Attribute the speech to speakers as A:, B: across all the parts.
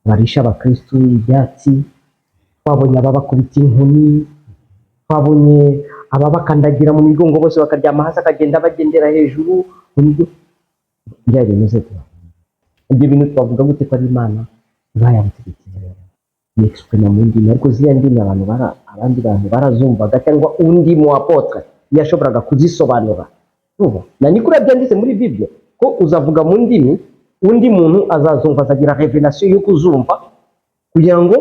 A: Barisha abakristu ibyatsi, twabonye ababakubita inkoni, twabonye ababakandagira mu migongo, bose bakaryama hasi, akagenda bagendera hejuru mu migo. Bya bintu se, ibyo bintu twavuga gute ko ari Imana iba yabitegetse? Yexprima mu ndimi, ariko ziriya ndimi abantu bara abandi bantu barazumvaga, cyangwa undi mu apôtre yashoboraga kuzisobanura. Urumva? Na ni kuriya byanditse muri Bible ko uzavuga mu ndimi, undi muntu azazumva, azagira révélation yo kuzumva kugira ngo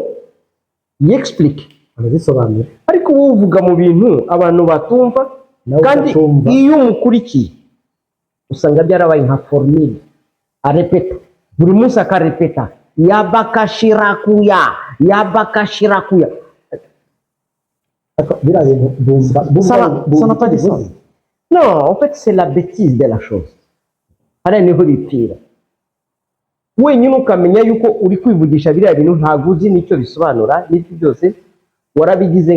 A: yexplique.
B: Arazisobanura.
A: Ariko wowe uvuga mu bintu abantu batumva.
B: Nawe
A: Kandi
B: ukatumva.
A: iyo umukurikiye usanga byarabaye nka formule arepeta buri munsi, akarepeta yabakashirakuya, yabakashirakuya.
B: Ariko biriya bintu bumva bumva
A: Ça n'a pas de sens. Non, en fait, c'est la bêtise de la chose. Hariya niho bipfira. Wenyine ukamenya yuko uri kwivugisha biriya bintu, ntabwo uzi n'icyo bisobanura, n'ibyo byose warabigize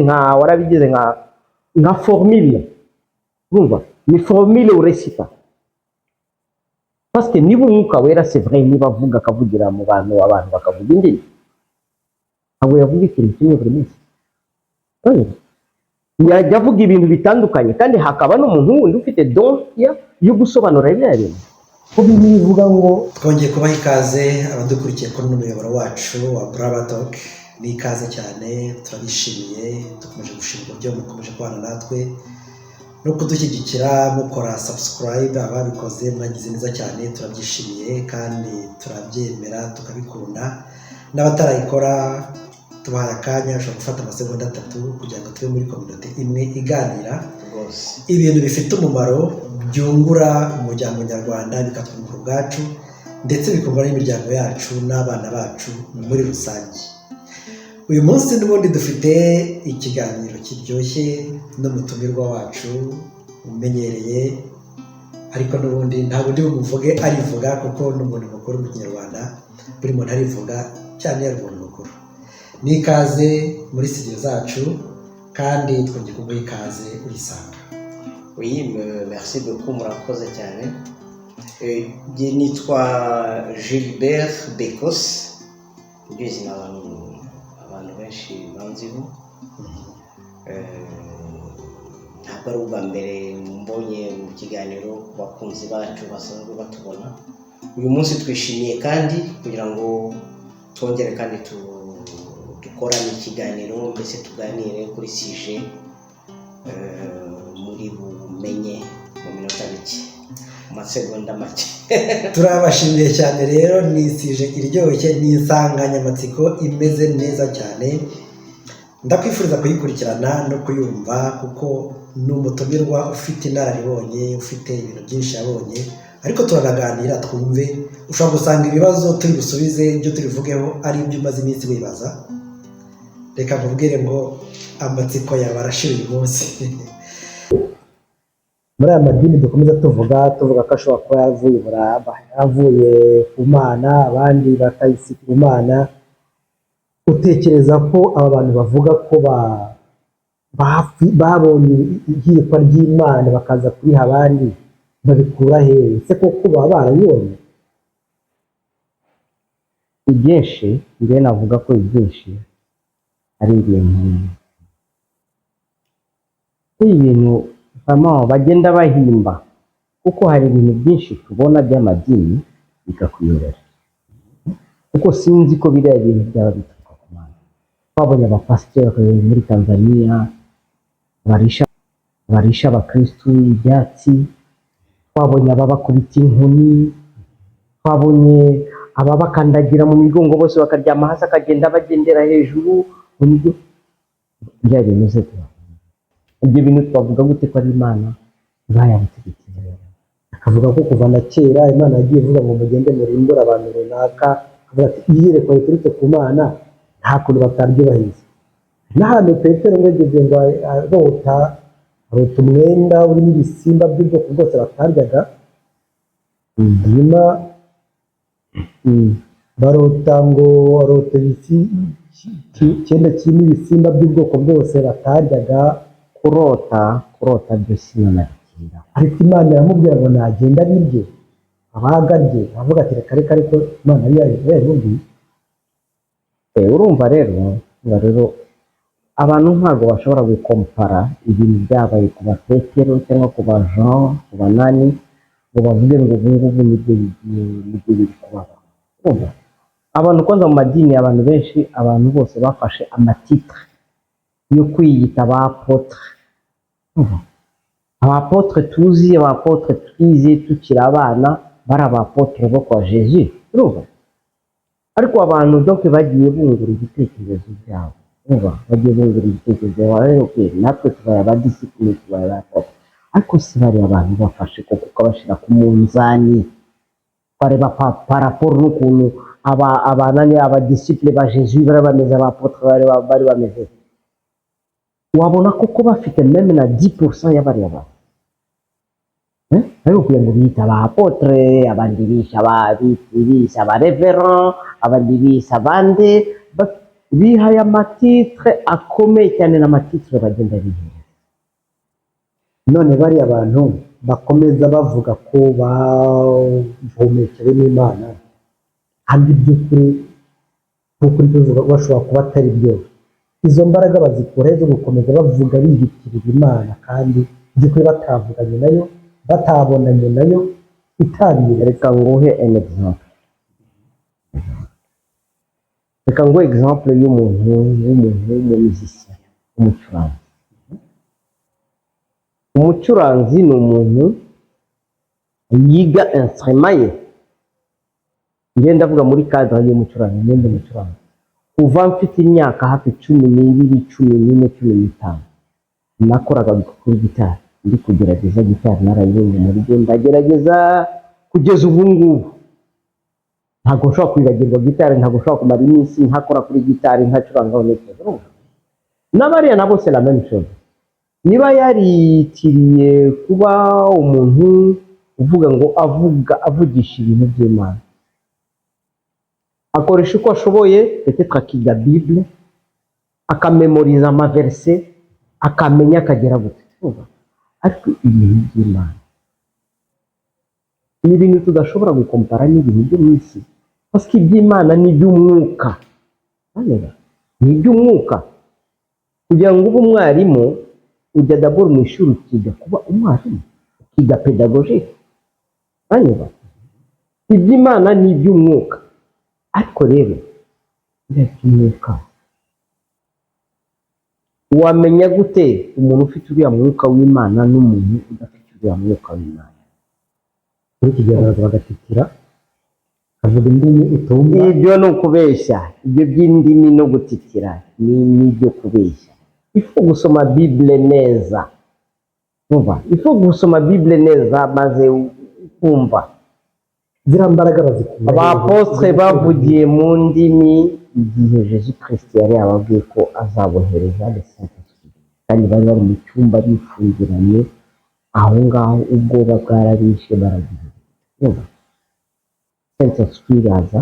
A: nka formule. Urumva? Ni formule uresita. Parce que niba Umwuka Wera, c'est vrai, niba avuga akavugira mu bantu, abantu bakavuga indimi, ntabwo yavuga ikintu kimwe buri munsi. Urumva? Yajya avuga ibintu bitandukanye, kandi hakaba n'umuntu wundi ufite don yo gusobanura biriya bintu.
B: Ko Bibiliya ivuga ngo
C: Twongeye kubaha ikaze abadukurikiye kuri uno muyoboro wacu wa Brava Talk. Ni ikaze cyane, turabishimiye, dukomeje gushima uburyo mukomeje kubana natwe no kudushyigikira mukora subscribe. Ababikoze mwagize neza cyane, turabyishimiye kandi turabyemera tukabikunda. N'abatarayikora tubahaye akanya, ushobora gufata amasegonda 3 kugira ngo tube muri communauté imwe iganira ibintu bifite umumaro, byungura umuryango nyarwanda, bikatwungura ubwacu, ndetse bikungura n'imiryango yacu n'abana bacu muri rusange. Uyu munsi n'ubundi dufite ikiganiro kiryoshye n'umutumirwa wacu umenyereye, ariko n'ubundi ntabwo ndi bumuvuge, arivuga kuko ni umuntu mukuru. Mu Kinyarwanda buri muntu arivuga cyane iyo ari umuntu mukuru. Ni ikaze muri studio zacu kandi twongeye kuguha ikaze, urisanga.
D: Oui, merci beaucoup, murakoze cyane. Njye nitwa Gilbert Bekos, niryo zina abantu benshi banziho. Ntabwo ari ubwa mbere mbonye mu kiganiro ku bakunzi bacu basanzwe batubona. Uyu munsi twishimiye kandi kugira ngo twongere kandi dukorane ikiganiro, mbese tuganire kuri sujet muri bumenye mu minota mike, mu masegonda make.
C: Turabashimiye cyane. Rero ni sujet iryoshye, ni insanganyamatsiko imeze neza cyane. Ndakwifuriza kuyikurikirana no kuyumva kuko ni umutumirwa ufite inararibonye, ufite ibintu byinshi yabonye, ariko turanaganira twumve. Ushobora gusanga ibibazo turi busubize, ibyo turivugeho, ari ibyo umaze iminsi wibaza. Reka nkubwire ngo amatsiko yawe arashira uyu munsi.
B: Muri aya madini dukomeza tuvuga ko ashobora kuba yavuye i Buraya, avuye ku Mana, abandi bakayisika ku Mana, utekereza ko aba bantu bavuga ko babonye iyerekwa ry'Imana bakaza kuriha abandi babikura hehe se? Koko baba barabibonye?
A: Ibyinshi, njyewe navuga ko ibyinshi ari ibintu vraiment bagenda bahimba, kuko hari ibintu byinshi tubona by'amadini bikakuyobera, kuko sinzi ko biriya bintu byaba bituruka ku Mana. Twabonye abapasiteri muri Tanzania barisha abakristu ibyatsi, twabonye ababakubita inkoni, twabonye ababakandagira mu migongo, bose bakaryama hasi, akagenda bagendera hejuru mu migo. Bya bintu se, ibyo bintu twavuga gute ko ari Imana iba yabitegetse?
B: Akavuga ko kuva na kera Imana yagiye ivuga ngo mugende murimbure abantu runaka, akavuga ati iyerekwa riturutse ku Mana nta kuntu bataryubahiriza. N'ahantu Petero ngo yageze ngo arota umwenda urimo ibisimba by'ubwoko bwose bataryaga, hanyuma barota ngo arota icyenda kirimo ibisimba by'ubwoko bwose bataryaga.
A: Kurota byo sinanabitinda.
B: Ariko Imana iramubwira ngo nagenda abirye, abaga arye. Avuga ati reka reka, ariko Imana yari yabimubwiye.
A: Urumva rero abantu ntabwo bashobora gukompara ibintu byabaye ku ba Petero cyangwa ku ba Jean, ku banani, ngo bavuge ngo ubu ngubu nibyo biri kubaba. Urumva, abantu kwanza mu madini, abantu benshi, abantu bose bafashe ama titres yo kwiyita ba apôtre. Urumva, aba apôtres tuzi, aba apôtres twize tukiri abana, bari aba apôtres bo kwa Jésus. Urumva, ariko abantu donc bagiye bungura ibitekerezo byabo. Urumva, bagiye bungura ibitekerezo byabo rero, okay, natwe tubaye aba disciples, tubaye aba apôtres. Ariko si bariya abantu bafashe koko ukabashyira ku munzani, bareba par rapport n'ukuntu aba abanani, aba disciples ba Jésus bari bameze, aba apôtres bari bameze, wabona koko bafite même na 10% y'abariya bantu? Eh? Ariko kugira ngo biyita aba apôtres, abandi bisha aba bisha aba révérend, abandi bisha abandi, bihaye ama titres akomeye cyane, n'ama titres bagenda bihereza.
B: None bariya bantu bakomeza bavuga ko bahumekewe n'Imana, kandi by'ukuri nk'uko uri kubivuga bashobora kuba atari byo, izo mbaraga bazikura he zo gukomeza bavuga biyitirira Imana, kandi by'ukuri batavuganye nayo, batabonanye nayo, itabiyeretse?
A: Reka nguhe un exemple, reka nguhe exemple y'umuntu w'umu musicien, w'umucuranzi. Umucuranzi ni umuntu yiga instrument ye. Ngenda ndavuga muri cadre y'umucuranzi. Ngenda umucuranzi kuva mfite imyaka hafi 12, 14, 15, nakoraga kuri gitari, ndi kugerageza gitari, narayibonye mu rugo, ndagerageza kugeza ubu ngubu. Ntabwo nshobora kwibagirwa gitari, ntabwo nshobora kumara iminsi ntakora kuri gitari, ntacurangaho n'ikibazo. Urumva, n'abariya nabo c'est la même chose. Niba yaritiriye kuba umuntu uvuga ngo avuga, avugisha ibintu by'Imana, akoresha uko ashoboye, peut-être akiga Bible, akamemoriza ama versets, akamenya, akagera gute. Urumva? Ariko ibintu by'Imana ni ibintu tudashobora gukompara n'ibintu byo mu isi, parce que iby'Imana ni iby'umwuka. Urabona? Ni iby'umwuka. Kugira ngo ube umwarimu, ujya d'abord mu ishuri ukiga kuba umwarimu, ukiga pédagogique. Uranyumva? Iby'Imana ni iby'umwuka. Ariko rero biriya by'umwuka, wamenya gute umuntu ufite uriya mwuka w'Imana n'umuntu udafite uriya mwuka w'Imana?
B: Kuri iki gihe baraza bagatitira, kavuga indimi utumva.
A: Ibyo ni ukubeshya. Ibyo by'indimi no gutitira ni ibyo kubeshya. Il faut gusoma Bible neza. Umva, il faut gusoma Bible neza maze ukumva.
B: Ziriya mbaraga bazikura
A: Aba apôtres bavugiye mu ndimi igihe Jésus Christ yari yababwiye ko azabohereza le Saint Esprit, kandi bari bari mu cyumba bifungiranye aho ngaho, ubwoba bwarabishe, baragira. Urumva, Saint Esprit iraza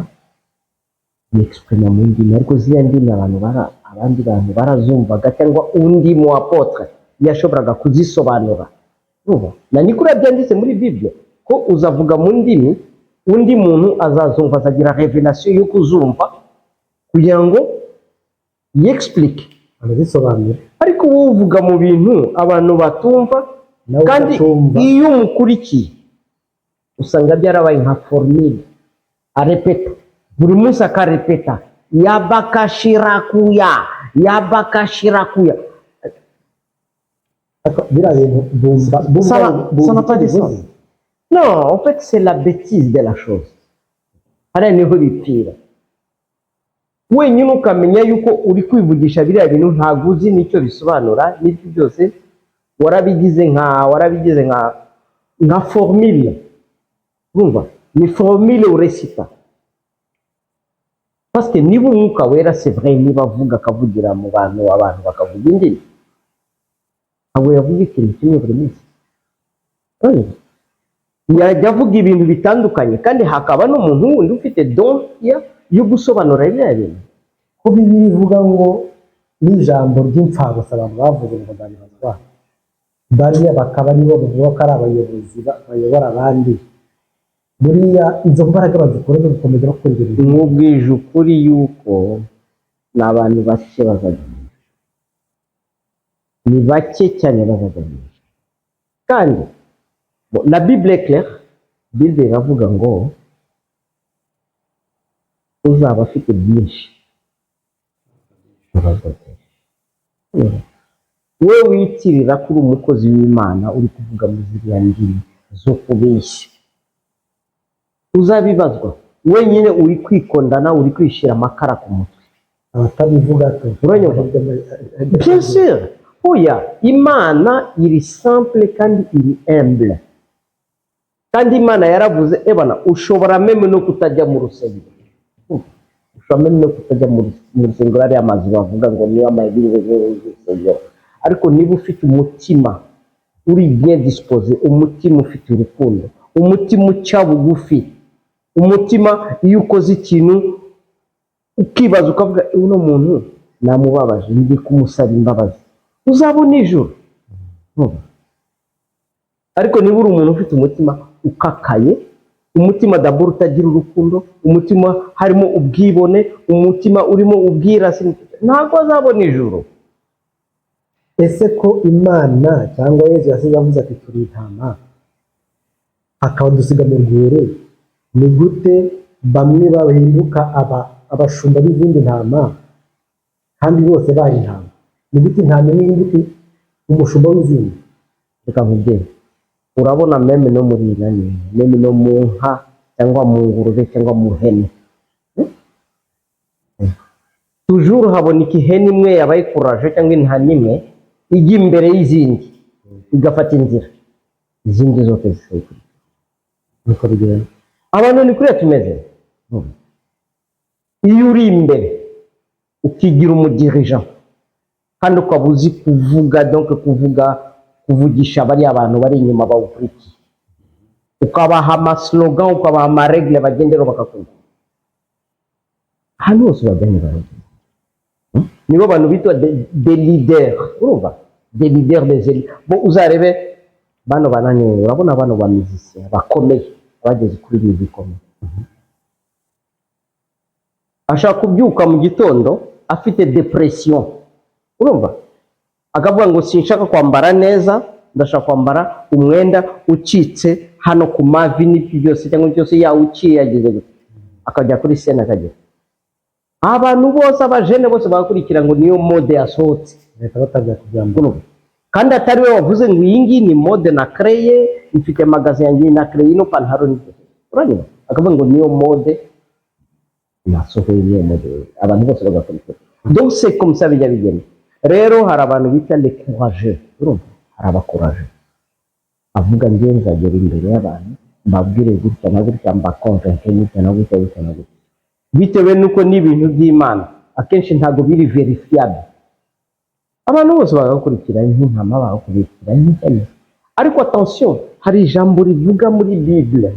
A: yexprima mu ndimi, ariko ziriya ndimi abantu bara abandi bantu barazumvaga, cyangwa undi mu apôtre yashoboraga kuzisobanura. Urumva, na ni kuriya byanditse muri Bible ko uzavuga mu ndimi, undi muntu azazumva, azagira révélation yo kuzumva kugira ngo yexplique.
B: Barazisobanura.
A: Ariko wowe uvuga mu bintu abantu batumva,
B: nawe
A: kandi
B: ukatumva.
A: Iyo umukurikiye usanga byarabaye nka formule arepeta buri munsi, akarepeta yabakashirakuya, yabakashirakuya.
B: Ariko biriya bintu bumva bumva bumva
A: Ça n'a pas de
B: icyo
A: sens.
B: bivuze.
A: Non, en fait, c'est la bêtise de la chose. Hariya niho bipfira. Wenyine ukamenya yuko uri kwivugisha biriya bintu, ntabwo uzi n'icyo bisobanura, n'ibyo byose warabigize nka formule. Urumva, ni formule uresita. Parce que niba Umwuka Wera, c'est vrai, niba avuga akavugira mu bantu, abantu bakavuga indimi, ntabwo yavuga ikintu kimwe buri munsi. Urumva? Yajya avuga ibintu bitandukanye, kandi hakaba n'umuntu wundi ufite don yo gusobanura biriya bintu.
B: Ko Bibiliya ivuga ngo n'ijambo ry'imfabusa abantu bavuze ngo bazabibazwa, bariya bakaba aribo bavuga ko ari abayobozi bayobora abandi, buriya izo mbaraga bazikora zo gukomeza bakora ibyo bintu?
A: Nkubwije ukuri yuko Ni abantu bake bazajya mu ijuru, ni bake cyane bazajya mu ijuru. Kandi bon, la Bible est claire. Bible iravuga ngo uzaba afite byinshi abazwa byinshi. We witirira ko uri umukozi w'Imana, uri kuvuga muri ziriya ndimi zo kubeshya, uzabibazwa wenyine. Uri kwikondana, uri kwishyira amakara ku mutwe.
B: Abatabivuga tu.
A: Uranyumva? Bien sûr. Oya, Imana iri simple kandi iri humble. Kandi Imana yaravuze, ebana, ushobora même no kutajya mu rusengero, ushobora même no kutajya mu rusengero, ariya mazu bavuga ngo niyo ama église y'urusengero. Ariko niba ufite umutima uri bien disposé, umutima ufite urukundo, umutima uca bugufi, umutima iyo ukoze ikintu ukibaza ukavuga: "Uno muntu namubabaje, ngiye kumusaba imbabazi," uzabona ijuru. Ariko niba uri umuntu ufite umutima ukakaye, umutima d'abord utagira urukundo, umutima harimo ubwibone, umutima urimo ubwirasi, ntabwo azabona ijuru.
B: Ese ko Imana cyangwa Yezu yasize avuze ati turi intama, akadusiga mu rwuri, ni gute bamwe bahinduka abashumba b'izindi ntama kandi bose bari intama? Ni gute intama imwe ihinduka umushumba w'izindi?
A: Reka nkubwire, urabona, même no muri nani, même no mu nka cyangwa mu ngurube cyangwa mu hene, toujours haboneka ihene imwe yabaye courageux cyangwa intama imwe ijya imbere y'izindi, igafata inzira, izindi zose zikayikurikira.
B: Nuko bigenda.
A: Abantu ni kuriya tumeze. Iyo uri imbere ukigira umu dirigeant kandi ukaba uzi kuvuga, donc kuvuga, kuvugisha bariya bantu bari inyuma bawukurikiye, ukabaha ama slogan, ukabaha ama règles bagenderaho, bakakumva, ahantu hose bajyanye baragenda. Nibo bantu bitwa des leaders, urumva, des leaders, des élus. Bo uzarebe bano banani, urabona bano ba musiciens bakomeye, bageze kuri ibi bikomeye, ashaka kubyuka mu gitondo afite dépression, urumva, akavuga ngo sinshaka kwambara neza, ndashaka kwambara umwenda ucitse hano ku mavi n'ibyo byose cyangwa byose yawuciye, yagize gute, akajya kuri scène, akagera abantu bose, aba jeunes bose bagakurikira ngo niyo mode yasohotse.
B: Bahita batangira kubyambara.
A: Urumva? Kandi atari we wavuze ngo iyi ngiyi ni mode na créé, mfite magasin yanjye na créé ino pantaro n'ibyo. Uranyumva? Akavuga ngo niyo mode nasohoye, niyo mode, abantu bose bagakurikira. Donc c'est comme ça bijya bigenda. Rero hari abantu bita les courageux, urumva, hari aba courageux avuga: njye nzagera imbere y'abantu mbabwire gutya na gutya, mba convaincre gutya na gutya, gutya na gutya, bitewe n'uko n'ibintu by'Imana akenshi ntabwo biri vérifiable. Abantu bose bagakurikira nk'intama, bagakurikira nk'ihene. Ariko attention, hari ijambo rivuga muri Bible.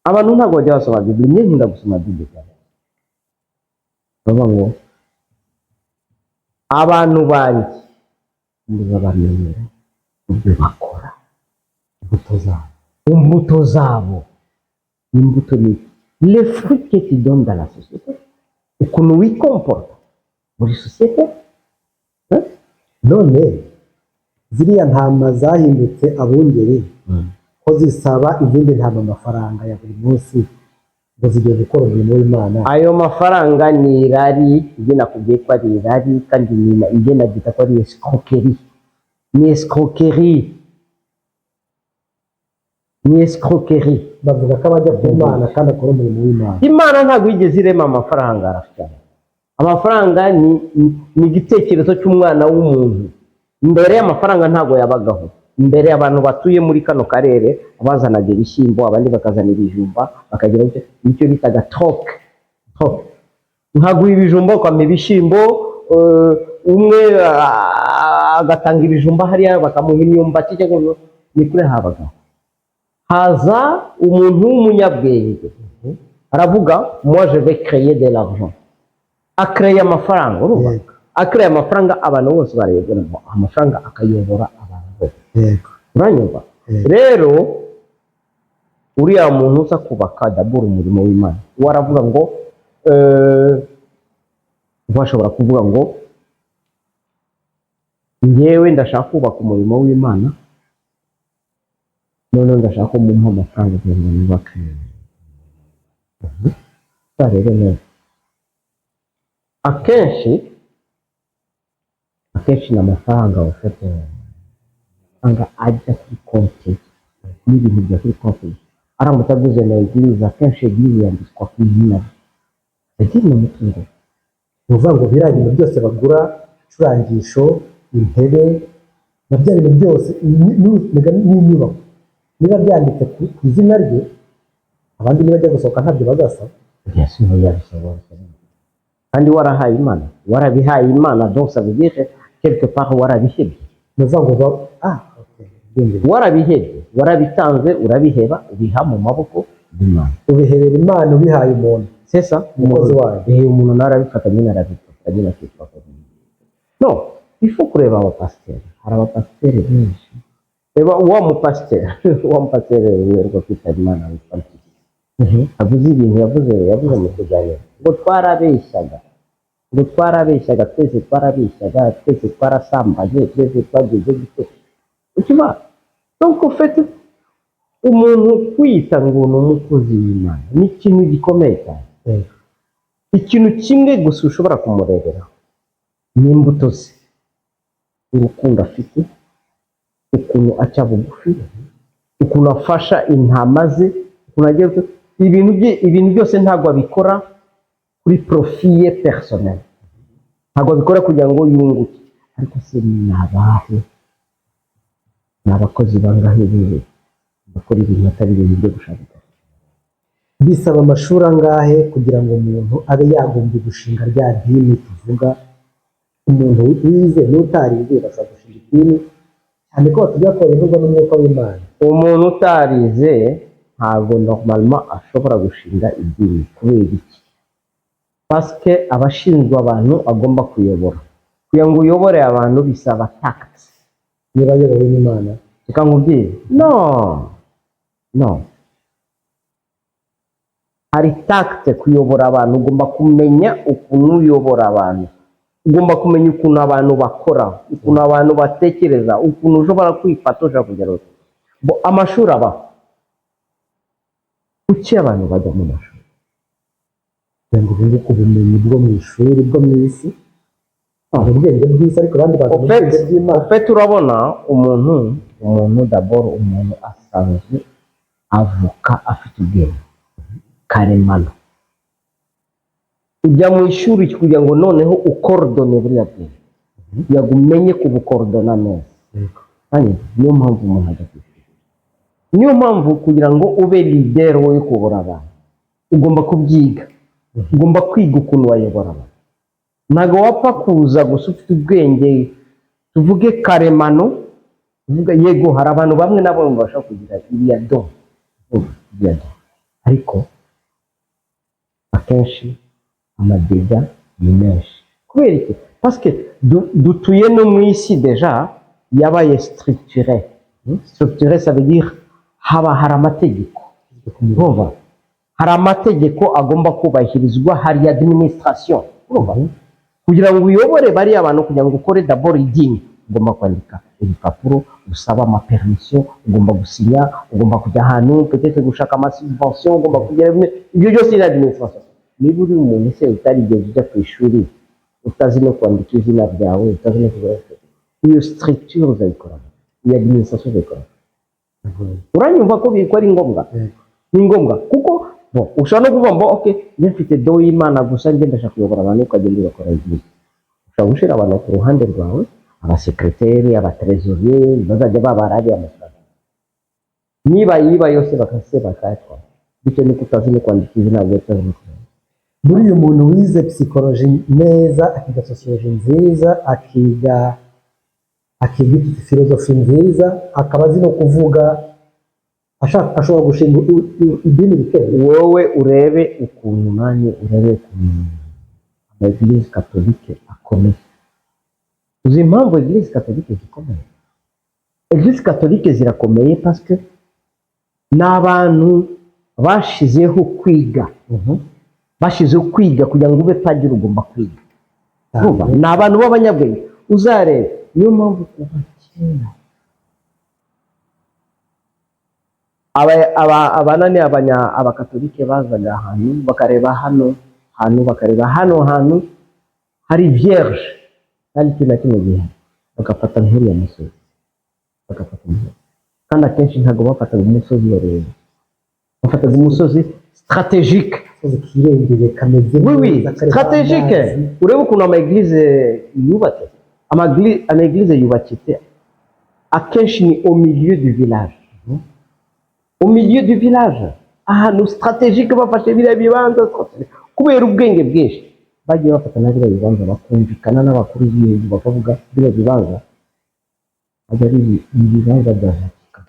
A: Abantu ntabwo bajya basoma Bible. Njye nkunda gusoma Bible cyane. Bavuga ngo abantu banjye muzabamenyera ibyo bakora.
B: Imbuto zabo.
A: Imbuto zabo. Imbuto ni les fruits que tu donnes dans la société, ukuntu wi comporte muri société, hein?
B: None ziriya ntama zahindutse abungeri, ko zisaba izindi ntama amafaranga ya buri munsi ngo zigiye gukora umurimo w'Imana?
A: Ayo mafaranga ni irari. Ibyo nakubwiye ko ari irari, kandi ibyo nabyita ko ari escroquerie, ni escroquerie, ni escroquerie.
B: Bavuga ko abajya ku Mana kandi akora umurimo w'Imana.
A: Imana ntabwo yigeze irema amafaranga. Arafite amafaranga ni igitekerezo cy'umwana w'umuntu. Mbere y'amafaranga ntabwo yabagaho. Mbere abantu batuye muri kano karere bazanaga ibishyimbo, abandi bakazana ibijumba, bakagira icyo bitaga troc. Troc, nkaguha ibijumba ukampa ibishyimbo, umwe agatanga ibijumba hariya bakamuha imyumbati cyangwa ni kure habagaho. Haza umuntu w'umunyabwenge aravuga: "Moi, je vais créer de l'argent." A créé amafaranga, urumva? A créé amafaranga, abantu bose barayobora amafaranga, akayobora abantu bose. Uranyumva?
B: Yego.
A: Rero uriya muntu uza kubaka d'abord umurimo w'Imana, we aravuga ngo Bashobora kuvuga ngo njyewe ndashaka kubaka umurimo w'Imana, noneho ndashaka ko mumpa amafaranga kugira ngo nubake. Rero neza, akenshi ni amafaranga ufite, amafaranga ajya kuri konti n'ibintu bijya kuri konti. Aramutse aguze na église, akenshi église yandikwa ku izina rye. Église ni umutungo.
B: Ni ukuvuga ngo biriya bintu byose bagura, ibicurangisho, intebe na bya bintu byose n'inyubako, niba byanditse ku izina rye, abandi nibajya gusohoka ntabyo bazasaba.
A: Bien sûr, yabisaba. Kandi warahaye Imana, warabihaye Imana, donc ça veut dire quelque part warabihebye.
B: Ni ukuvuga ngo ah, okay, ubwenge.
A: Warabihebye, warabitanze, urabiheba, ubiha mu maboko y'Imana.
B: Ubihebera Imana ubihaye umuntu.
A: C'est ça.
B: Umukozi wayo.
A: Umuntu nawe arabifata nyine, arabifata nyine, akitwa ko non. Il faut kureba abapasiteri, hari abapasiteri benshi. Reba wa mupasiteri wirirwa kwitaba Imana witwa Mpyisi, avuze ibintu yavuze mu kiganiro ngo twarabeshyaga, twese twarabeshyaga, twese twarasambanye, twese twagize gute. Tu vois, donc en fait umuntu kwita ngo ni umukozi w'Imana ni ikintu gikomeye cyane. Ikintu kimwe gusa ushobora kumureberaho ni imbuto ze, urukundo afite, ukuntu aca bugufi, ukuntu afasha intama ze, ukuntu agiye ibintu bye, ibintu byose ntabwo abikora kuri profit ye personnel, ntabwo abikora kugira ngo yunguke. Ariko se ni abahe, ni abakozi bangahe biwe bakora ibintu atari ibintu byo gushaka?
B: Bisaba amashuri angahe kugira ngo umuntu abe yagombye gushinga rya dini tuvuga? Umuntu wize n'utarize bashobora gushinga idini, cyane ko batubwira ko bayoborwa n'umwuka w'Imana.
A: Umuntu utarize ntabwo normalement ashobora gushinga idini. Kubera iki? Parce que abashinzwe abantu agomba kuyobora. Kugira ngo uyobore abantu bisaba tact.
B: Niba ayobowe n'Imana.
A: Reka nkubwire, no, hari tact. Kuyobora abantu, ugomba kumenya ukuntu uyobora abantu, ugomba kumenya ukuntu abantu bakora, ukuntu abantu batekereza, ukuntu ushobora kwifata, ushobora kugera. Bo amashuri abaho, kuki abantu bajya mu mashuri?
B: Kugira ngo bunguke ubumenyi bwo mu ishuri, bwo mu isi, ubwenge bw'isi, ariko abandi bazana ubwenge bw'Imana.
A: Au fait, urabona umuntu d'abord, umuntu asanzwe avuka afite ubwenge karemano. Ujya mu ishuri kugira ngo noneho ucoordonne buriya bwenge, kugira ngo umenye kubucoordonna neza. Kandi niyo mpamvu umuntu ajya ku ishuri, niyo mpamvu kugira ngo ube leader wo kuyobora abantu ugomba kubyiga, ugomba kwiga ukuntu wayobora abantu. Ntabwo wapfa kuza gusa ufite ubwenge, tuvuge karemano. Tuvuge yego, hari abantu bamwe na bamwe bashobora kugira iriya don, iriya don, ariko akenshi amadégâts ni menshi. Kubera iki? Parce que dutuye no mu isi déjà yabaye structuré. Structuré, ça veut dire haba hari amategeko. Urumva, hari amategeko agomba kubahirizwa, hari administration. Urumva, kugira ngo uyobore bariya bantu, kugira ngo ukore d'abord idini, ugomba kwandika ibipapuro, usaba amapermission, ugomba gusinya, ugomba kujya ahantu peut-être gushaka amasubvention, ugomba kugira ibyo byose ni administration. Niba uri umuntu se utarigeze ujya ku ishuri, utazi no kwandika izina ryawe, utazi no kugira iyo structure, uzayikora? Iyo administration uzayikora? Uranyumva ko ari ngombwa? Ni ngombwa kuko bon, ushobora no kuvuga ngo ok, njye mfite don y'Imana gusa, njye ndashaka kuyobora abantu, ukagenda ugakora église. Ushobora gushyira abantu ku ruhande rwawe, abasekreteri, abatrésorier, bazajya babara ariya mafaranga, niba yiba yose bakase bakayatwara, bityo niko utazi no kwandika izina ryawe, utazi no kuvuga.
B: Buriya umuntu wize psychologie neza, akiga sociologie nziza, akiga philosophie nziza, akaba azi no kuvuga, ashobora gushinga idini bikemewe.
A: Wowe urebe ukuntu, nanjye urebe ukuntu ama église catholique akomeye. Uzi impamvu église catholique zikomeye? Église catholique zirakomeye parce que ni abantu bashizeho kwiga, bashizeho kwiga. Kugira ngo ube padiri ugomba kwiga. Urumva? Ni abantu b'abanyabwenge. Uzareba, niyo mpamvu kuva kera abanani abakatolike bazaga ahantu bakareba hano hantu, bakareba hano hantu hari vierge kandi ikintu na kimwe gihari, bagafata nk'uriya musozi, bagafata umusozi. Kandi akenshi ntabwo bafataga umusozi wa, bafataga umusozi stratégique.
B: Agasozi kirengeye kameze
A: Oui,
B: neza, kariho
A: stratégique.
B: amazi.
A: Urebe ukuntu ama église yubatse. Ama église yubakitse akenshi ni au milieu du village, au milieu du village, ahantu stratégique. Bafashe biriya bibanza stratégique. Kubera ubwenge bwinshi bagiye bafata na biriya bibanza, bakumvikana n'abakuru b'ibihugu, bakavuga biriya bibanza ajya ari ibibanza bya Vatican,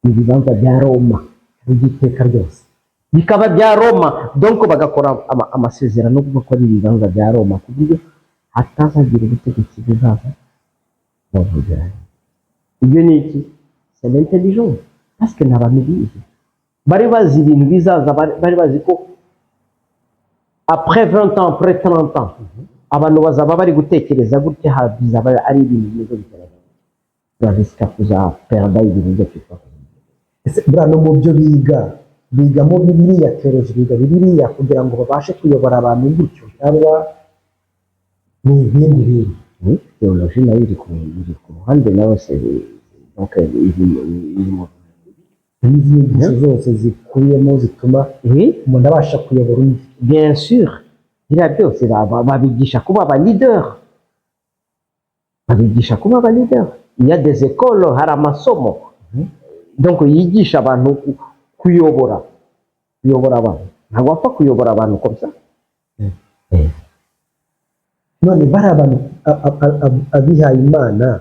A: ni ibibanza bya Roma
B: by'iteka ryose.
A: Bikaba bya Roma. Donc bagakora amasezerano yo kuvuga ko ari ibibanza bya Roma, ku buryo hatazagira ubutegetsi buzaza bavugira. Ibyo ni iki? C'est l'intelligence, parce que ni abantu bize, bari bazi ibintu bizaza, bari bazi ko après 20 ans, après 30 ans, abantu bazaba bari gutekereza gutya, bizaba ari ibintu bimeze gutya, turarisika kuzaperda ibintu byacu twakoze.
B: Ese buriya no mu byo biga, bigamo Bibiliya, théologie, biga Bibiliya kugira ngo babashe kuyobora abantu gutyo, cyangwa ni ibindi bintu?
A: Oui, théologie nayo iri ku ruhande nayo, c'est donc iri mu
B: N'izi nyigisho zose zikubiyemo zituma umuntu abasha kuyobora undi.
A: Bien sûr, biriya byose babigisha kuba aba leader, babigisha kuba aba leader. Il y a des écoles, hari amasomo donc yigisha abantu kuyobora abantu. Ntabwo wapfa kuyobora abantu comme ça.
B: None bariya abantu abihaye Imana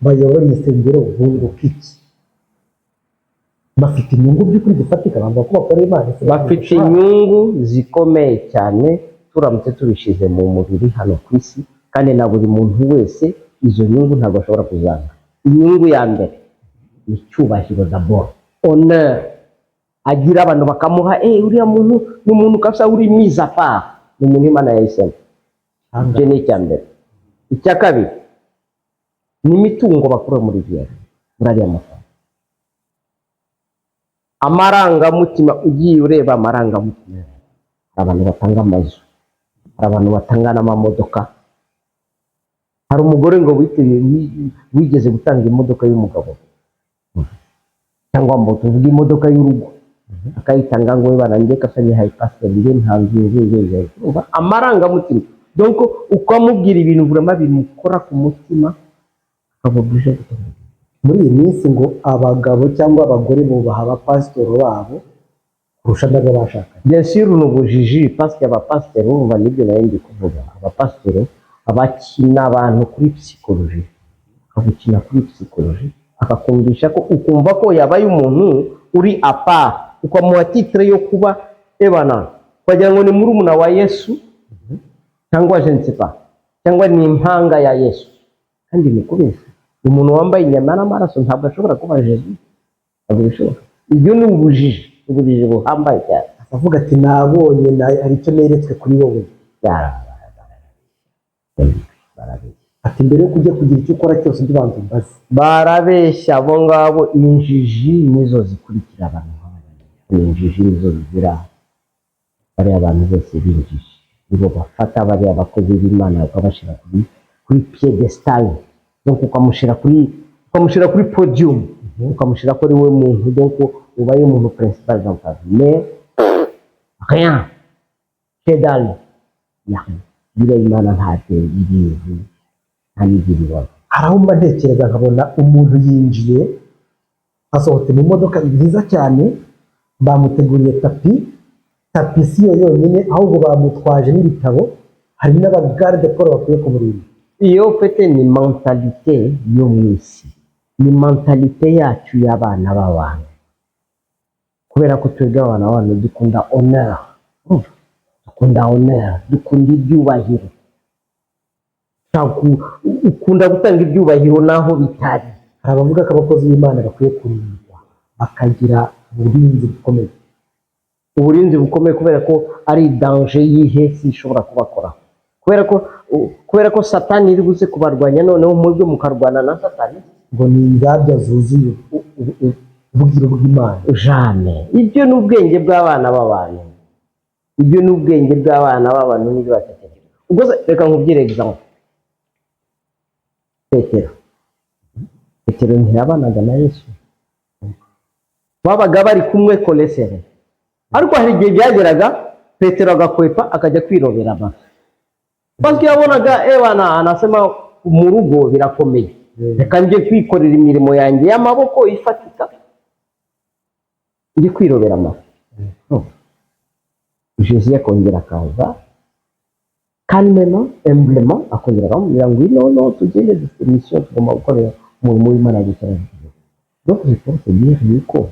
B: bayobora insengero bunguka iki? Bafite inyungu by'ukuri zifatika? Bavuga ko bakorera Imana, ese
A: Bafite
B: umushahara?
A: inyungu zikomeye cyane turamutse tubishyize mu mubiri hano ku isi, kandi na buri muntu wese izo nyungu ntabwo ashobora kuzanga. Inyungu ya mbere ni icyubahiro, d'abord honneur agira, abantu bakamuha: "Eh, uriya muntu ni umuntu kabisa uri mise à part, ni umuntu Imana yahisemo." Icyo ni icya mbere. Icya kabiri ni imitungo bakura muri viyari, muri ariya mafaranga. Amarangamutima, ugiye ureba amarangamutima, hari abantu batanga amazu, hari abantu batanga n'amamodoka. Hari umugore ngo wigeze gutanga imodoka y'umugabo, cyangwa ngo tuvuge imodoka y'urugo, akayitanga ngo we barangiye kasanyihaye pasiteri, njye ntanze inzu. Urumva amarangamutima, donc ukamubwira ibintu vraiment bimukora ku mutima, akaba obligé gutanga.
B: Muri iyi minsi ngo abagabo cyangwa abagore bubaha abapasitoro babo kurusha n'abo bashakanye.
A: Bien sûr, ni ubujiji, parce que abapasiteri, urumva nibyo nari ndi kuvuga, abapasiteri abakina abantu kuri psychologie, akagukina kuri psychologie, akakumvisha ko, ukumva ko yabaye umuntu uri à part, ukamuha titre yo kuba ebana, ukagira ngo ni murumuna wa Yesu cyangwa je ne sais pas, cyangwa ni impanga ya Yesu. Kandi ni kubeshya. Umuntu wambaye inyama n'amaraso ntabwo ashobora kuba Jésus, ntabwo bishoboka. Ibyo ni ubujiji, ubujiji buhambaye cyane.
B: Akavuga ati: "Nabonye hari icyo neretswe kuri wowe."
A: Barabeshya.
B: Ati: "Mbere yo kujya kugira icyo ukora cyose, ujye ubanza umbaze."
A: Barabeshya abo ngabo. Injiji nizo zikurikira abantu nk'aba. Injiji nizo zigira bariya bantu bose b'injiji, nibo bafata bariya bakozi b'Imana bakabashyira kuri piédestal, donc ukamushyira kuri podium, ukamushyira ko ari we muntu, donc ubaye umuntu principal dans ta vie, mais rien, que dalle, y a rien. Biriya Imana ntabyo ibizi, nta n'ibyo ibibona.
B: Hari aho mba ntekereza nkabona umuntu yinjiye, asohotse mu modoka nziza cyane, bamuteguriye tapis. Tapis si yo yonyine, ahubwo bamutwaje n'ibitabo, hari n'abagarde corps bakwiye kumurinda.
A: Iyo ufite ni mentalité yo mu isi, ni mentalité yacu y'abana b'abantu, kubera ko twebwe abana b'abantu dukunda honneur. Urumva? Dukunda honneur, dukunda ibyubahiro. Ukunda gutanga ibyubahiro naho bitari.
B: Hari abavuga ko abakozi b'Imana bakwiye kurindwa, bakagira uburinzi bukomeye.
A: Uburinzi bukomeye kubera ko ari danger y'ihesi ishobora kubakoraho. Kubera ko Satani iri buze kubarwanya, noneho mwebwe mukarwana na Satani.
B: Ngo ni inzabya zuzuye ubwiru bw'Imana.
A: Jamais. Ibyo ni ubwenge bw'abana b'abantu, ibyo ni ubwenge bw'abana b'abantu, n'ibyo batekereza. Ubwo se reka nkubwire example: Petero ntiyabanaga na Yesu? Babaga bari kumwe kolesere, ariko hari igihe byageraga Petero agakwepa, akajya kwirobera amafi, parce que yabonaga ewana anasema mu rugo birakomeye, reka njye kwikorera imirimo yanjye y'amaboko ifatika, njye kwirobera amafi. No. Jésus akongera akaza calmement, humblement, akongera akamubwira ngo "No, tugende, dufite mission tugomba gukorera umurimo w'Imana gukora." Donc je pense dire yuko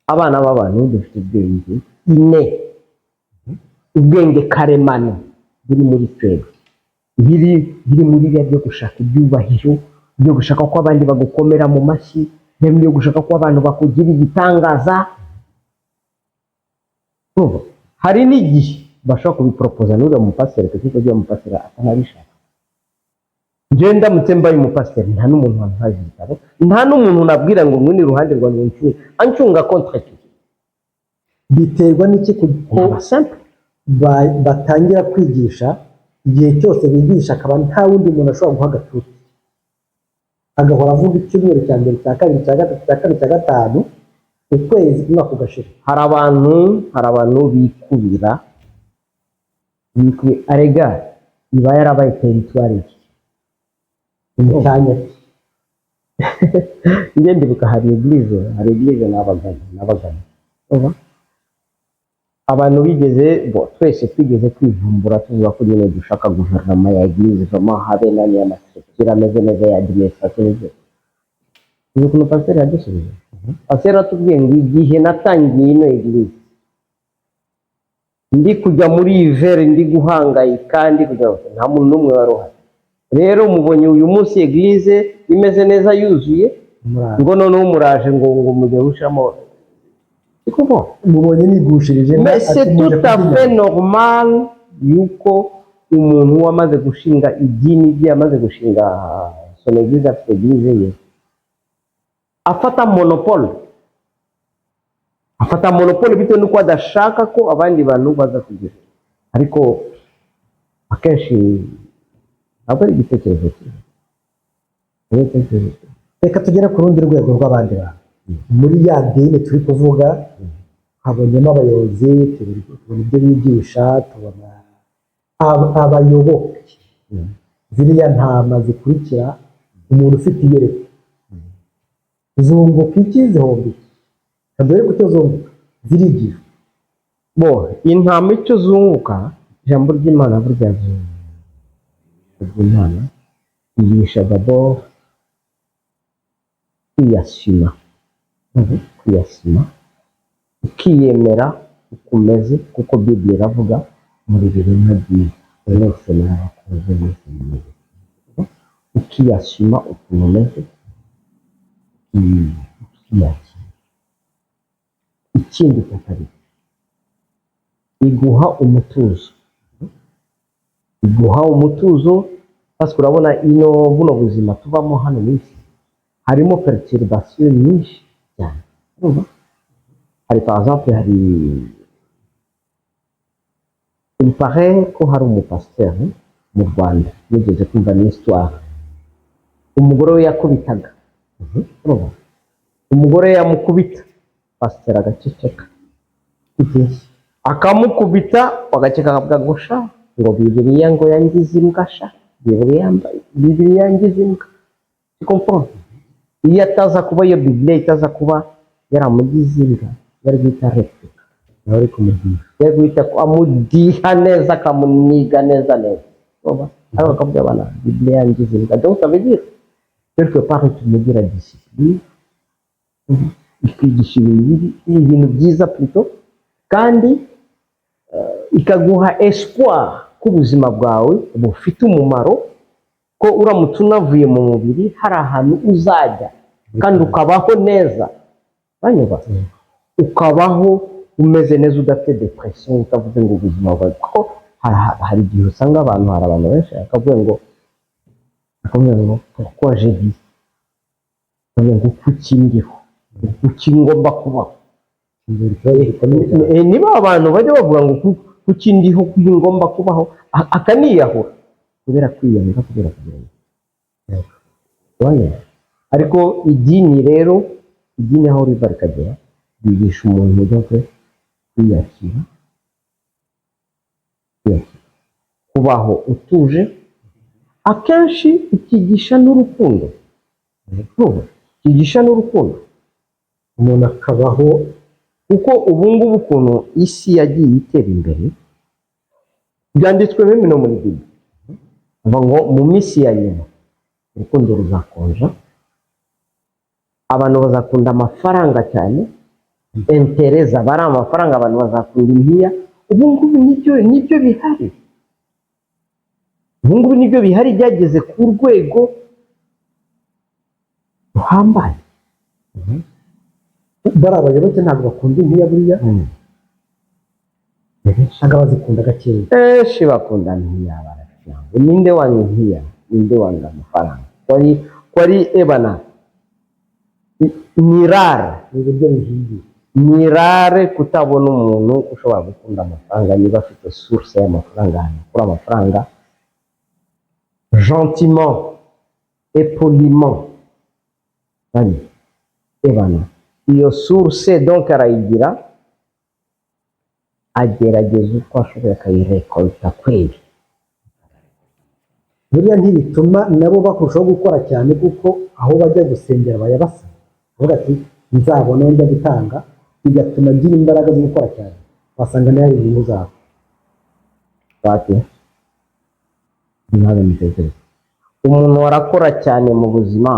A: abana b'abantu dufite ubwenge ine, ubwenge karemano buri muri twebwe, biri muri biriya byo gushaka ibyubahiro, byo gushaka ko abandi bagukomera mu mashyi, byo gushaka ko abantu bakugira igitangaza. Urumva? Hari n'igihe bashobora kubiporopoza n'uriya mupasiteri, kuko uriya mupasiteri atanabishaka. Njyewe ndamutse mbaye umupasiteri, nta n'umuntu wampaye igitabo, nta n'umuntu nabwira ngo ngwino iruhande rwanjye ncunge, ancunga contre qui?
B: Biterwa n'iki ko
A: Naba simple.
B: batangira kwigisha, igihe cyose bigisha akaba nta wundi muntu ashobora guha agatuti, agahora avuga icyumweru cya mbere, cya kabiri, cya gatatu, cya kane, cya gatanu, ukwezi, umwaka ugashira?
A: Hari abantu bikubira, arega iba yarabaye territoire ye.
B: Ni mu cyanya cye.
A: Njye ndibuka hari église nabagamo. Urumva? Abantu bigeze bo twese twigeze kwivumbura, tuvuga ko nyine dushaka guverinoma ya église, vraiment habe nani y'ama structure ameze neza ya administration n'ibyo. Uzi ukuntu pasiteri yadusubije? Pasiteri atubwiye ngo igihe natangiye ino église, ndi kujya muri hiver, ndi guhangayika, ndi kujya, nta muntu n'umwe wari uhari. Rero mubonye uyu munsi église imeze neza, yuzuye,
B: Muraje.
A: ngo noneho muraje ngo mujye gushiramo sikuko.
B: Mubonye nigushirije.
A: Mais c'est tout à fait normal yuko umuntu wamaze gushinga idini rye, amaze gushinga son église, afite église ye, afata monopole, afata monopole bitewe n'uko adashaka ko abandi bantu baza kugira. Ariko akenshi ntabwo ari igitekerezo cyiza. Ari igitekerezo cyiza.
B: Reka tugere ku rundi rwego rw'abandi bantu muri ya dini turi kuvuga. Habonyemo abayobozi, tubona ibyo bigisha, tubona abayoboke, ziriya ntama zikurikira umuntu ufite iyerekwa, zunguka iki, zihomba iki? Reka dore ku cyo zunguka: zirigishwa.
A: Bo intama icyo zunguka, ijambo ry'Imana burya, ry'Imana yigisha d'abord kwiyasima, kwiyasima, ukiyemera uko umeze, kuko Bible iravuga muri biremwa byiza mwese murabakunze, mwese mumeze. Ukiyasima ukuntu umeze, ukiyakira. Ikindi cya kabiri, iguha umutuzo, iguha umutuzo parce que urabona ino buno buzima tubamo hano mu isi harimo perturbation nyinshi cyane. Urumva? Hari par exemple, hari, il paraît ko hari umupasiteri mu Rwanda nigeze kumva ni histoire, umugore we yakubitaga. Urumva? Umugore yamukubita, pasiteri agaceceka, akamukubita bagaceka, akavuga ngo sha, ngo Bibiliya ngo yangize imbwa sha, Bibiliya Bibiliya yangize imbwa. Tu comprends? Iyo ataza kuba, iyo Bibiliya itaza kuba yaramugize imbwa, yari guhita répliqua.
B: Nawe ari kumudiha.
A: Yari guhita amudiha neza, akamuniga neza neza. Urumva? Ariko akavuga bana Bibiliya yangize imbwa. Donc ça veut dire quelque part itumugira discipline, ikwigisha ibintu bibi, ibintu byiza plutôt, kandi ikaguha espoir ko ubuzima bwawe bufite umumaro, ko uramutse unavuye mu mubiri hari ahantu uzajya kandi ukabaho neza. Banyumva? Ukabaho umeze neza, udafite depression, utavuze ngo ubuzima bwawe, kuko Hari igihe usanga abantu, hari abantu benshi akavuga ngo "Pourquoi j'existe?" Akavuga ngo "Kuki ndiho? Kuki ngomba kubaho?"
B: Ikibazo gikomeye cyane.
A: Niba abantu bajya bavuga ngo "Kuki ndiho? Kuki ngomba kubaho?" Akaniyahura kubera kwiyanga, kubera kugira ngo Urabona? Ariko idini rero, idini aho riva rikagera, ryigisha umuntu donc kwiyakira, kwiyakira, kubaho utuje. Akenshi ikigisha n'urukundo. Urumva? Ikigisha n'urukundo.
B: Umuntu akabaho.
A: Kuko ubu ngubu ukuntu isi yagiye itera imbere, byanditswe bimwe no muri Bible, bavuga ngo mu minsi ya nyuma urukundo ruzakonja, abantu bazakunda amafaranga cyane, intérêt zaba ari amafaranga, abantu bazakunda impiya. Ubu ngubu nibyo bihari, ubu ngubu nibyo bihari, byageze ku rwego ruhambaye.
B: Bari abayoboke ntabwo bakunda impiya buriya, cyangwa bazikunda gakeya.
A: Benshi bakunda impiya, baracanga. Ninde wanga impiya? Ninde wanga amafaranga? Ko ari ebana ni rare.
B: Ni ibiryo bihiye.
A: Ni rare kutabona umuntu ushobora gukunda amafaranga niba afite source y'amafaranga, ahantu akura amafaranga gentiment et poliment. Ari ebana iyo source, donc arayigira, agerageza uko ashoboye akayirekolta kweli.
B: Buriya ntibituma nabo bakurushaho gukora cyane, kuko aho bajya gusengera bayabasaba, bavuga ati "Nzabona aho njya gutanga", bigatuma agira imbaraga zo gukora cyane, wasanga nayo ari inyungu zabo.
A: Bate ntabwo mbitekereza. Umuntu arakora cyane mu buzima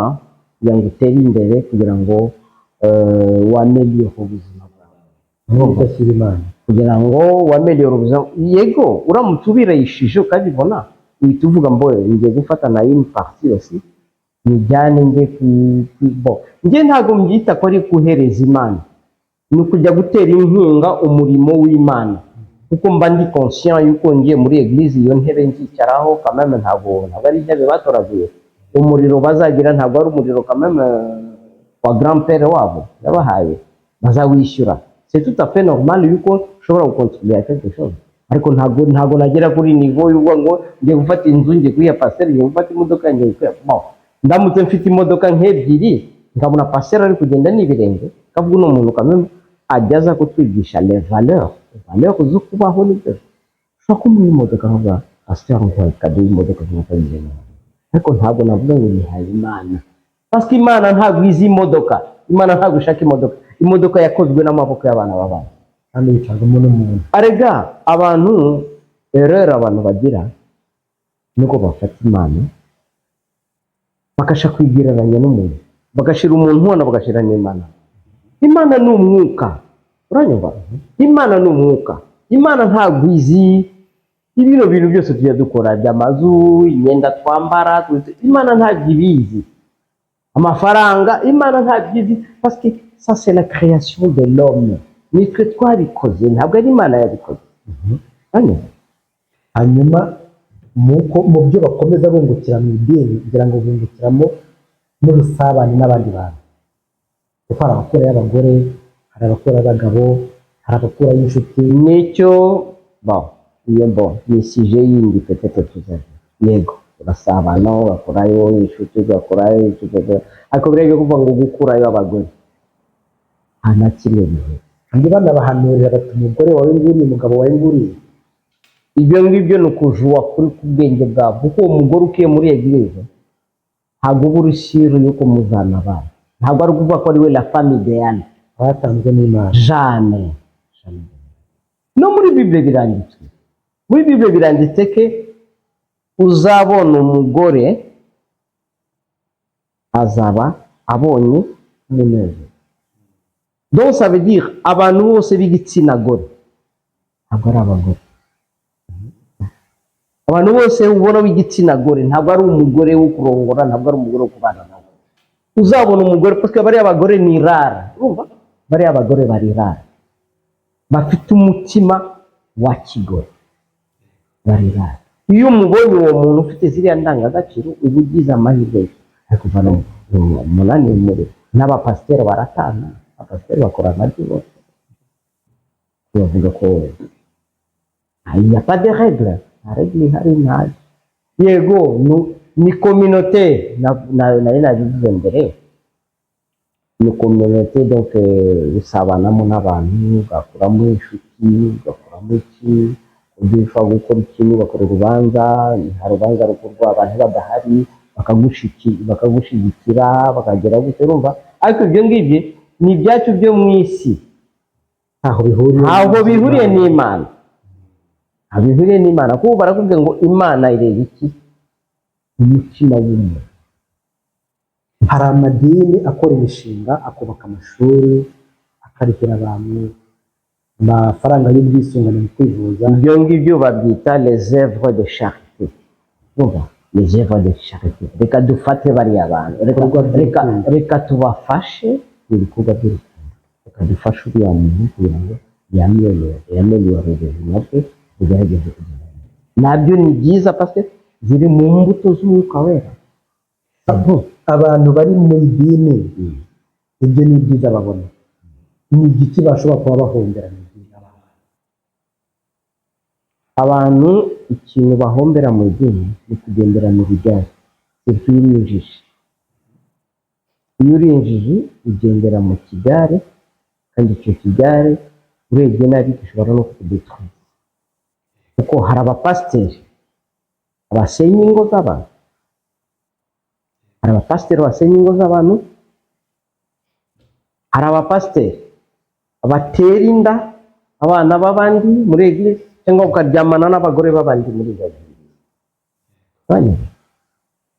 A: kugira ngo utere imbere, kugira ngo wameliore ubuzima bwawe.
B: Udashyira Imana.
A: Kugira ngo wameliore ubuzima, yego, uramutse ubirayishije ukabibona, uhita uvuga ngo ngiye gufata na une partie aussi nijyane njye bon, njye ntabwo mbyita ko ari guhereza Imana, ni ukujya gutera inkunga umurimo w'Imana, kuko mba ndi conscient yuko ngiye muri église, iyo ntebe nzicaraho quand même ntabwo ari intebe batoraguye. Umuriro bazagira ntabwo ari umuriro quand même wa grand père wabo yabahaye, bazawishyura. C'est tout à fait normal yuko ushobora gucontribuer à quelque chose, ariko ntabwo nagera kuri niveau y'uko ngo ngiye gufata inzu ngiye kuyiha pasteur, ngiye gufata imodoka ngiye kuyiha. Bon, ndamutse mfite imodoka nk'ebyiri, nkabona pasteur ari kugenda n'ibirenge, kavuga uno muntu quand même ajya aza kutwigisha les valeurs, valeurs zo kubaho, nibyo ushobora kumuha imodoka, nkavuga "Pasteur, nguhaye cadeau y'imodoka", nkuko bigenda. Ariko ntabwo navuga ngo nihaye Imana, parce que Imana ntabwo izi imodoka, Imana ntabwo ishaka imodoka. Imodoka yakozwe n'amaboko y'abana b'abantu.
B: Kandi yicarwamo n'umuntu.
A: Arega abantu, erreur abantu bagira nuko bafata Imana bakasha kwigereranya n'umuntu, bagashyira umuntu hano, bagashyira n'Imana. Imana ni umwuka, uranyumva? Imana ni umwuka. Imana ntabwo izi ibino bintu byose tujya dukora by'amazu, imyenda twambara, Imana ntabwo ibizi. Amafaranga, Imana ntabwo izi, parce que ça c'est la création de l'homme, nitwe twabikoze, ntabwo ari Imana yabikoze. Uranyumva?
B: Hanyuma muko mu byo bakomeza bungukira mu idini, kugira ngo bungukiramo n'ubusabane n'abandi bantu, kuko hari abakurayo abagore, hari abakurayo abagabo, hari abakurayo inshuti.
A: Nicyo, bon, iyo bon ni sujet yindi peut-être tuzajya. Yego, urasabana, ugakurayo inshuti, ugakurayo inshuti, ariko biriya byo kuvuga ngo gukurayo abagore, nta na kimwe bihuye.
B: Kandi banabahanurira bati "Umugore wawe nguriye, umugabo wawe nguriye."
A: Ibyo ngibyo ni ukujuwa kuri ku bwenge bwabo, kuko uwo mugore ukiye muri église ntabwo uba uri sûr yuko muzana abana, ntabwo ari ukuvuga ko ari we la femme idéale.
B: Batanzwe n'Imana.
A: Jamais. Jamais. No muri Bible biranditswe, muri Bible biranditse ke uzabona umugore azaba abonye umunezero. Donc ça veut dire abantu bose b'igitsina gore ntabwo ari abagore. Abantu bose ubona b'igitsina gore ntabwo ari umugore wo kurongora, ntabwo ari umugore wo kubana nawe. Uzabona umugore, parce que bariya bagore ni rare, urumva? Bariya bagore bari rare, bafite umutima wa kigore. Barirara. Iyo umubonye uwo muntu ufite ziriya ndangagaciro, uba ugize amahirwe. Ariko kuva umunani muri n'abapasiteri baratana, abapasiteri bakora nka divorce, bavuga ko il n'y a pas de règle, nta règle ihari, ntayo. Yego, ni communauté, nari nabivuze mbere, ni communauté. Donc usabanamo n'abantu, ugakuramo inshuti, ugakuramo iki, uburyo ushobora gukora ikintu, ugakora urubanza, nta rubanza rukorwa abantu badahari, bakagushyigikira, bakagera gutyo, urumva. Ariko ibyo ngibyo ni ibyacu byo mu isi.
B: Ntaho bihuriye.
A: Ntabwo bihuriye n'Imana, ntabwo bihuriye n'Imana, kuko barakubwira ngo Imana ireba iki? Umutima w'umuntu.
B: Hari amadini akora imishinga, akubaka amashuri, akarihira abantu amafaranga y'ubwisungane mu kwivuza.
A: Ibyo ngibyo babyita les œuvres de charité, urumva, les œuvres de charité. Reka dufate bariya bantu, reka,
B: Ibikorwa
A: reka,
B: by'urukundo.
A: Reka tubafashe mu bikorwa by'urukundo, reka dufashe uriya muntu kugira ngo yaméliore ubuzima bwe, bugerageze kugenda neza. Nabyo ni byiza parce que ziri mu mbuto z'Umwuka Wera.
B: Abantu bari mu idini, ibyo ni ibyiza babona, ni igiki bashobora kuba bahombera mu idini abantu?
A: Abantu ikintu bahombera mu idini ni kugendera mu bigare, surtout iyo uri injiji. Iyo uri injiji ugendera mu kigare, kandi icyo kigare urebye nabi gishobora no kukudetruire, kuko hari abapasiteri basenya ingo z'abantu, hari abapasiteri basenya ingo z'abantu, hari abapasiteri batera inda abana b'abandi muri église, cyangwa ukaryamana n'abagore b'abandi muri église.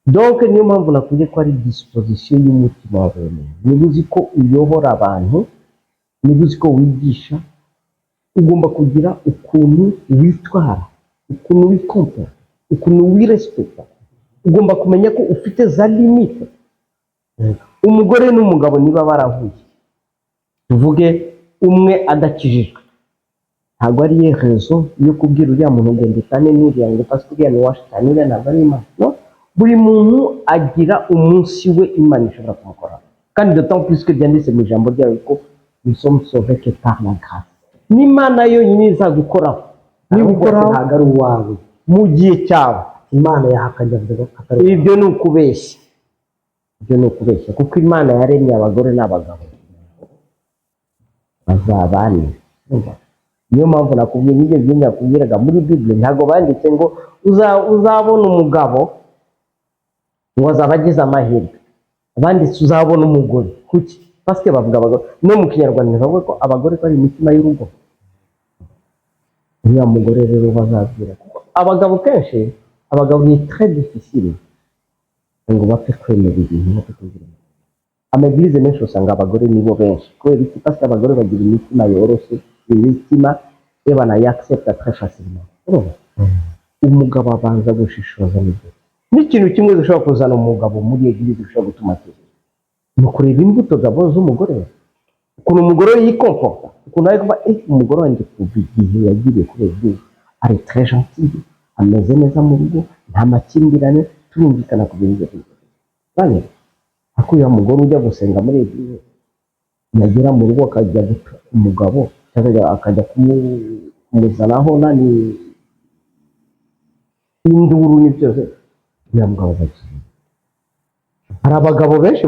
A: Donc niyo mpamvu nakubwiye ko ari disposition y'umutima wa buri muntu. Niba uzi ko uyobora abantu, niba uzi ko wigisha, ugomba kugira ukuntu witwara, ukuntu wicomporta, ukuntu wirespecta. Ugomba kumenya ko ufite za limite. Umugore n'umugabo niba barahuye, tuvuge umwe adakijijwe, ntabwo ari ye raison yo kubwira uriya muntu ugenda utane n'uriya, ngo parce que uriya ni uwa shitani, uriya ntabwo ari Imana. No, buri muntu agira umunsi we Imana ishobora kumukora, kandi d'autant plus que byanditse mu ijambo ryayo ko nous sommes sauvés que par la grâce. N'Imana yonyine izagukoraho niba ukoraho.
B: Ntabwo ari uwawe.
A: Mu gihe cyawe.
B: Imana yahakanye, avuga ko atari uwawe.
A: Ibyo ni ukubeshya, ibyo ni ukubeshya, kuko Imana yaremye abagore n'abagabo bazabane. Urumva? Niyo mpamvu nakubwiye n'ibyo byinshi nakubwiraga. Muri Bible ntabwo banditse ngo uzabona umugabo ngo azaba agize amahirwe, banditse uzabona umugore. Kuki? Parce que bavuga abagore. No mu Kinyarwanda ntibavuga ko abagore ko ari imitima y'urugo? Uriya mugore rero bazabwira, kuko abagabo kenshi, abagabo ni très difficile ngo bapfe kwemera ibintu, bapfe kugira amaéglise menshi usanga abagore nibo benshi. Kubera iki? Parce que abagore bagira imitima yoroshye, imitima banayaccepta très facilement. Urumva, umugabo abanza gushishoza. Nibyo n'ikintu kimwe gishobora kuzana umugabo muri église, gishobora gutuma atera, ni ukureba imbuto zabo z'umugore we, ukuntu umugore we yicomporta, ukuntu ari kuba umugore wanjye kuva igihe yagiriye kuri église ari très gentil, ameze neza mu rugo, nta makimbirane, turumvikana ku bintu byose. Ariko uriya mugore ujya gusenga muri église, yagera mu rugo akajya gutuka umugabo, cyangwa akajya kumuzanaho nani induru ni byose, uriya mugabo azakizwa? Hari abagabo benshi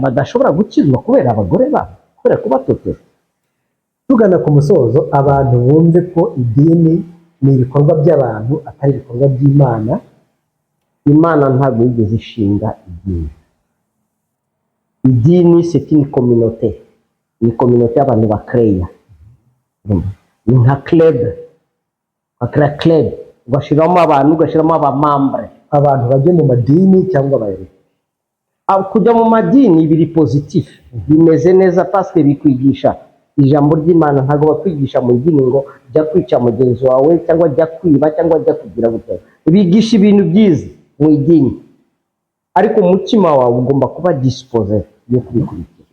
A: badashobora gukizwa kubera abagore babo, kubera kubatoteza.
B: Tugana ku musozo, abantu bumve ko idini ni ibikorwa by'abantu, atari ibikorwa by'Imana.
A: Imana ntabwo yigeze ishinga idini. Idini, c'est une communauté, ni communauté y'abantu bakereya, ni nka club, bakora club, ugashyiramo abantu, ugashyiramo abamembres.
B: Abantu bajye mu madini cyangwa abayobye?
A: Ah, kujya mu madini biri positif, bimeze neza, parce que bikwigisha ijambo ry'Imana. Ntabwo bakwigisha mu idini ngo jya kwica mugenzi wawe, cyangwa jya kwiba, cyangwa jya kugira gutya. Bigisha ibintu byiza mu idini, ariko umutima wawe ugomba kuba disposé yo kubikurikira.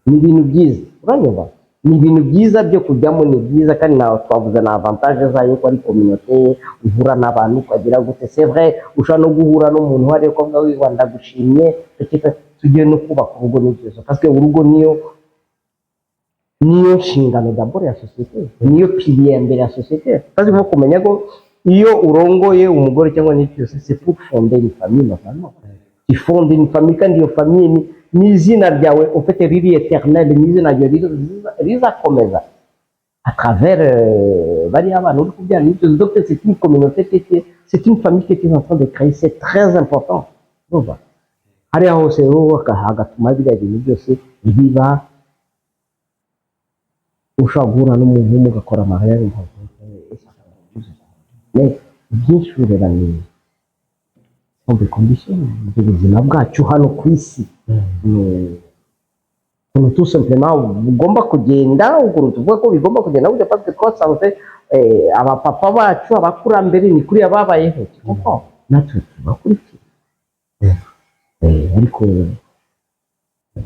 A: Ni ibintu byiza, uranyumva? Ni ibintu byiza byo kujyamo, ni byiza, kandi nawe twavuze na avantage zayo, ko ari communauté uhura n'abantu ukagira gute. C'est vrai, ushobora no guhura n'umuntu uwo ari we ukavuga: "Wiwa, ndagushimye." Peut-être tugiye no kubaka urugo, ni byiza, parce que urugo niyo nshingano d'abord ya société, niyo pilier ya mbere ya société, parce que kumenya ko iyo urongoye umugore cyangwa n'iki cyose, c'est pour fonder une famille. Normalement tu fondes une famille, kandi iyo famille ni izina ryawe ufite riri éternel, ni izina ryawe rizakomeza à travers bariya bana uri kubyara n'ibyo. Donc c'est une communauté qui est, c'est une famille que tu es en train de créer, c'est très important. Urumva hariya hose rero hagatuma biriya bintu byose biba, ushobora guhura n'umuntu mugakora mariage. Mais byinshi ureba ni sont des conditions z'ubuzima bwacu hano ku isi. Ni ukuntu tout simplement bugomba kugenda, ukuntu tuvuga ko bigomba kugenda burya, parce que twasanze abapapa bacu, abakurambere, ni kuriya babayeho, tu comprends? Natwe tubakurikira. Ariko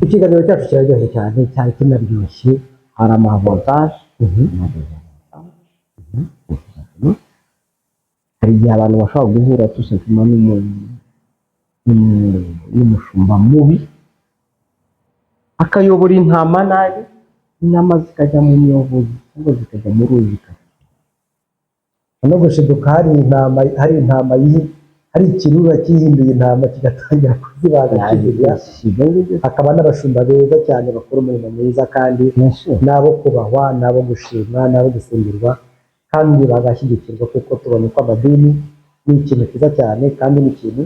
B: Ikiganiro cyacu kiraryoshye cyane, cyari kinaryoshye.
A: Hari ama avantage n'ama désavantage. Hari igihe abantu bashobora guhura tout simplement n'umushumba mubi, akayobora intama nabi, intama zikajya mu myobo cyangwa zikajya mu ruzi.
B: No gushiduka hari intama hari ikirura cyihinduye intama, kigatangira kuzibaga, kizirya. Hakaba n'abashumba beza cyane bakora umurimo mwiza, kandi n'abo kubahwa, n'abo gushimwa, n'abo gusengerwa, kandi bagashyigikirwa, kuko tubona ko amadini ni ikintu cyiza cyane, kandi ni ikintu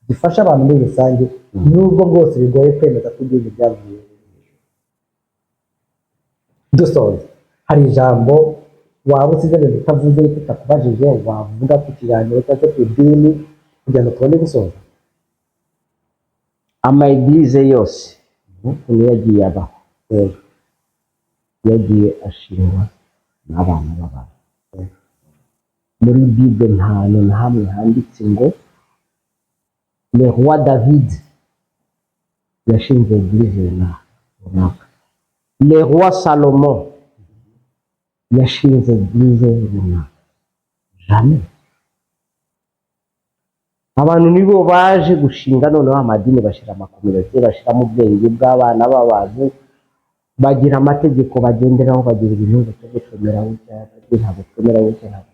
B: gifasha abantu muri rusange, nubwo bwose bigoye kwemeza ko idini ryavuye. Dusoza, hari ijambo waba usize ibintu utavuze, tutakubajije, wavuga ku kiganiro cyangwa se ku idini, kugira ngo tubone gusoza?
A: Ama église yose ukuntu yagiye abaho, yagiye ashingwa n'abana b'abantu. Muri Bible nta hantu na hamwe handitse ngo le roi David yashinze église runaka, le roi Salomon yashinze église runaka, jamais. Abantu nibo baje gushinga noneho amadini, bashyira ama communauté, bashyiramo ubwenge bw'abana b'abantu, bagira amategeko bagenderaho, bagira ibintu batari twemera gutya, ntabwo twemera gutya, ntabwo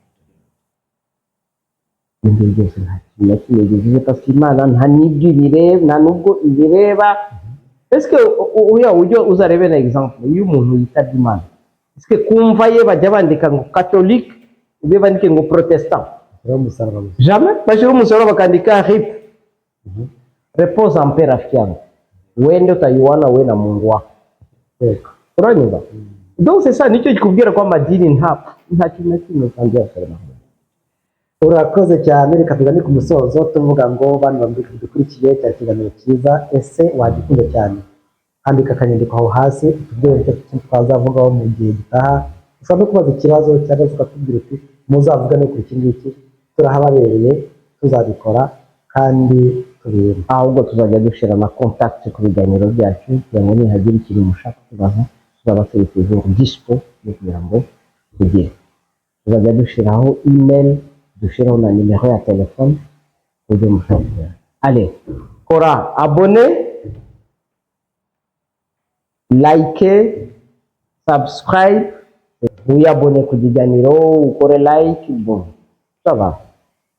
A: ibyo byose nta kintu na kimwe bivuze, parce que Imana nta n'ibyo ibireba, nta n'ubwo ibireba. Est-ce que uriya ujya uzarebe na exemple, iyo umuntu yitabye Imana, est-ce que kumva ye bajya bandika ngo catholique ube bandike ngo protestant?
B: Bashyiraho umusaraba gusa.
A: Jamais. Bashyiraho umusaraba, bakandika RIP, repose en paix rafiki yangu, wende utayuana we na Mungu wako. Uranyumva? Donc c'est ça, nicyo kikubwira ko amadini nta kintu na kimwe kandi yasoroma.
B: Urakoze cyane. Reka tugane ku musozo, tuvuga ngo bano dukurikiye, cyari ikiganiro cyiza. Ese wagikunda cyane? Andika akanyandiko aho hasi, utubwire icyo twazavugaho mu gihe gitaha. Ushobora no kubaza ikibazo, cyangwa se ukatubwira uti: "Muzavugane kuri iki ngiki." Turahababereye, tuzabikora kandi tubirimo.
A: Ahubwo tuzajya dushyira na contact ku biganiro byacu, kugira ngo nihagira ikintu mushaka kubaza, tuzaba turi toujours dispo yo kugira ngo tugire. Tuzajya dushyiraho email, dushyiraho na nimero ya telefone ku buryo mushobora kugera. Allez, kora abonner, like, subscribe, wiyabone ku kiganiro, ukore like. Bon, ça va,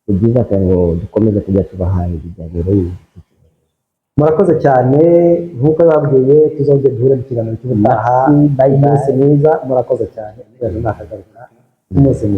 A: ni byiza kugira ngo dukomeze kujya tubaha ibiganiro.
B: Murakoze cyane. Nk'uko babwiye, tuzongera duhure mu kiganiro cy'ubutaha.
A: Merci, bye bye.
B: Umunsi mwiza, murakoze cyane. Nakagaruka, umunsi mwiza.